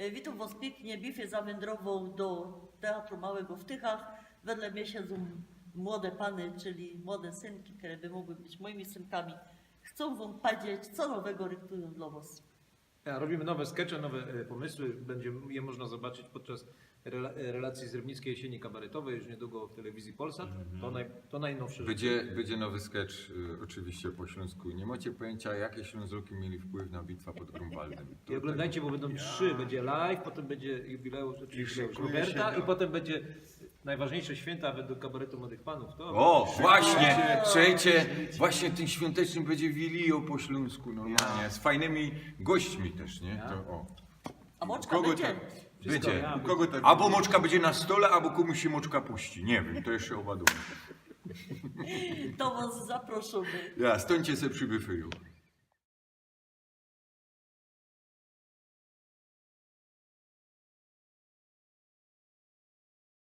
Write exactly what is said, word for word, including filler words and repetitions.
E, witōm wos piyknie. Biff je zawindrowoł do Teatru Małego w Tychach. Wedle mie siedzōm młode pany, czyli młode synki, kere by mogły być mojimi synkami. Chcōm wōm pedzieć, co nowego rychtujōm dlo wos. Ja, robimy nowe skecze, nowe e, pomysły. Będzie je można zobaczyć podczas rela- e, relacji z Rybnickiej Jesieni Kabaretowej już niedługo w telewizji Polsat. To, naj, to najnowsze rzeczy. Bydzie, bydzie nowy sketch, y, oczywiście po ślōnsku. Niy mŏcie pojyńciŏ, jake Ślōnzoki mieli wpływ na bitwa pod Grunwaldym. I oglądajcie, bo będą trzy. Będzie live, potem będzie jubileusz, znaczy I jubileusz szykuje Roberta się i do- potem będzie najważniejsze święta według kabaretu młodych panów. To O, właśnie! Słuchajcie, właśnie tyn świōnteczny bydzie wilijŏ po ślōnsku normalnie, z fajnymi gośćmi też, nie? To, o. A moczka Kogo bydzie? tam? Bydzie. ja, U kogo tam? Abo moczka bydzie na stole, abo kōmuś sie moczka puści. Niy wiym, to jeszcze ôbadujōm. To wos zaproszymy. Ja, stōńcie se przi byfyju.